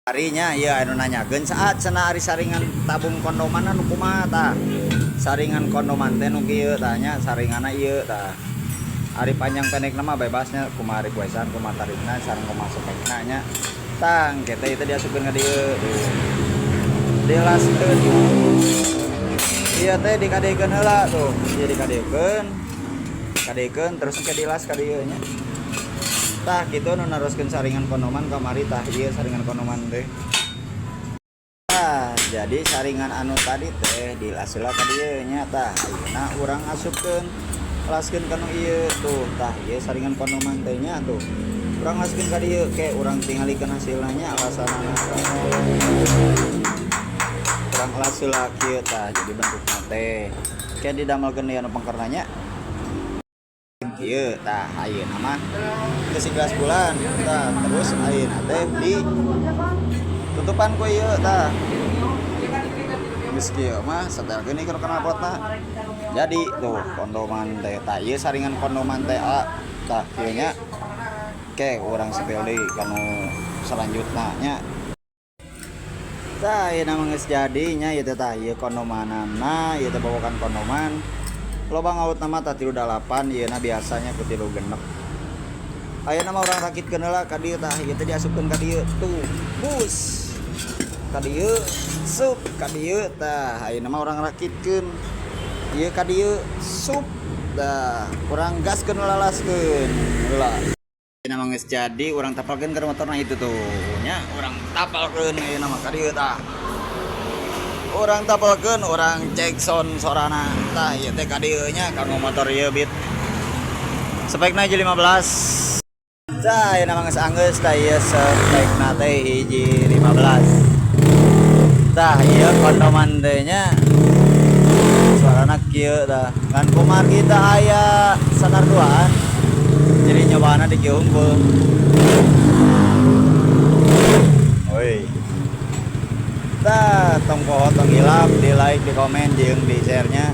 Harinya iya anu nanyakeun saat cenah ari saringan tabung kondoman anu kumaha tah. Saringan kondoman teh nu kieu tah nya, saringanna ieu tah. Ari panjang pendekna mah bebasnya kumaha requestan, kumaha tarifna, sareng kumaha spekna nya. Tah engke teh ieu teh diasupkeun ka dieu tuh. Dilaskeun. Ieu teh dikadekeun heula tuh, ieu dikadekeun. Kadekeun terus engke dilas ka dieu nya. Tah kitu nu naroskeun saringan kondoman kamari tah ieu saringan kondoman teh. Tah jadi saringan anu tadi teh dilas heula ka dieu nya tah ayeuna urang asupkeun laskeun ka nu ieu tuh tah ieu saringan kondoman teh nya tuh. Urang laskeun ka dieu ke urang tingalikeun hasilna nya alasanana. Urang las heula kieu tah jadi bentukna teh. Ke didamelkeun deui anu pengkerna nya. Kieu tah ayeuna mah geus 11 bulan tah terus ayeuna teh di tutupan ku ieu tah. Geus kieu mah setelkeun ieu knalpotna. Jadi tuh kondoman teh tah ieu saringan kondoman teh a tah kieu nya. Ke urang spill deui kanu salanjutna nya. Tah ayeuna mah geus jadi nya ieu teh tah ieu kondomanana ieu teh bobokan kondoman. Loba ngautna mah tah 38 ieuna biasanya ku 36. Ayeuna mah urang rakitkeun heula ka dieu tah ieu teh diasupkeun ka dieu tuh bus. Ka dieu sup ka dieu tah ayeuna mah urang rakitkeun. Ieu ka dieu sup tah urang gaskeun lalaskeun heula. Ayeuna mah geus jadi urang tapalkeun ka motorna itu tuh nya urang tapalkeun ayeuna mah ka dieu tah. Urang tapalkeun urang cek sound sorana tah ieu teh ka dieu nya kanggo motor ieu Beat. Spekna hiji 15. Tah ayeuna mah geus anggeus tah ieu spekna teh hiji 15. Tah ieu kondoman teh nya suarana kieu tah. Ngan kumaha kita aya senar duaan. Jadi nyobaanna di kieu unggul. Oi. Tah tong poho tong hilap di like, di komen jeung di share nya.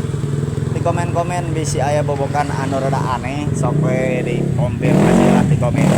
Di komen-komen bisi aya bobokan anu rada aneh sok we dikonfirmasi lah di komen.